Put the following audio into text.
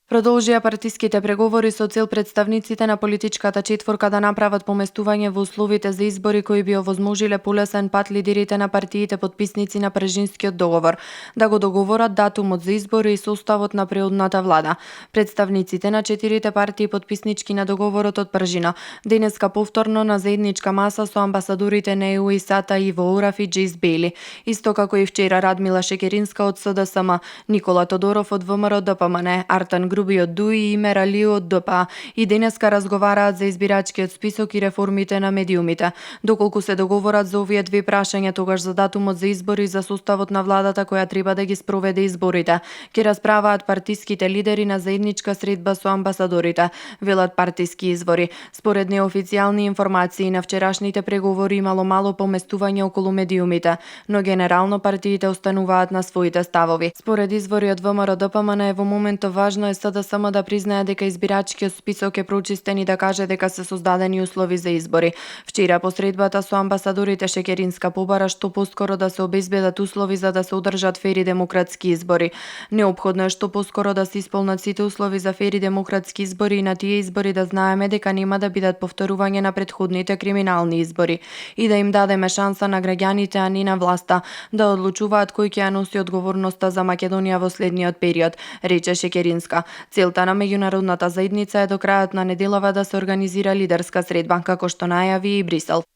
Продолжија партиските преговори со цел представниците на политичката четворка да направат поместување во условите за избори кои би овозможиле полесен пат лидерите на партиите потписници на Прежинскиот договор да го договорат датумот за избори и составот на преодната влада. Представниците на 4 партии потписнички на договорот од Пржина денеска повторно на заедничка маса со амбасадорите на ЕУ и САТА Иво Ораф и Џејс Бејли, исто како и вчера Радмила Шекеринска од СДСМ, Никола Тодоров од ВМРО ДПМН, Артан Груби од ДУИ и Имер Али од ДПА и денеска разговараат за избирачкиот список и реформите на медиумите. Доколку се договорат за овие две прашања, тогаш за датумот за избори и за составот на владата која треба да ги спроведе изборите, ќе расправаат партиските лидери на заедничка средба со амбасадорите, велат партиски извори. Според неофицијални информации на вчерашните преговори имало мало поместување околу медиумите, но генерално партиите остануваат на своите ставови. Според извори од ВМРО ДПМН во моментов важно е СДСМ да признае дека избирачкиот список е прочистен и да каже дека се создадени услови за избори. Вчера посредбата со амбасадорите Шекеринска побара што поскоро да се обезбедат услови за да се одржат фери демократски избори. Неопходно е што поскоро да се исполнат сите услови за фери демократски избори и на тие избори да знаеме дека нема да бидат повторување на претходните криминални избори и да им дадеме шанса на граѓаните, а не на власта, да одлучуваат кој ќе ја носи одговорноста за Македонија во следниот период, рече Шекеринска. Целта на меѓународната заедница е до крајот на неделава да се организира лидерска средба, како што најави и Брисел.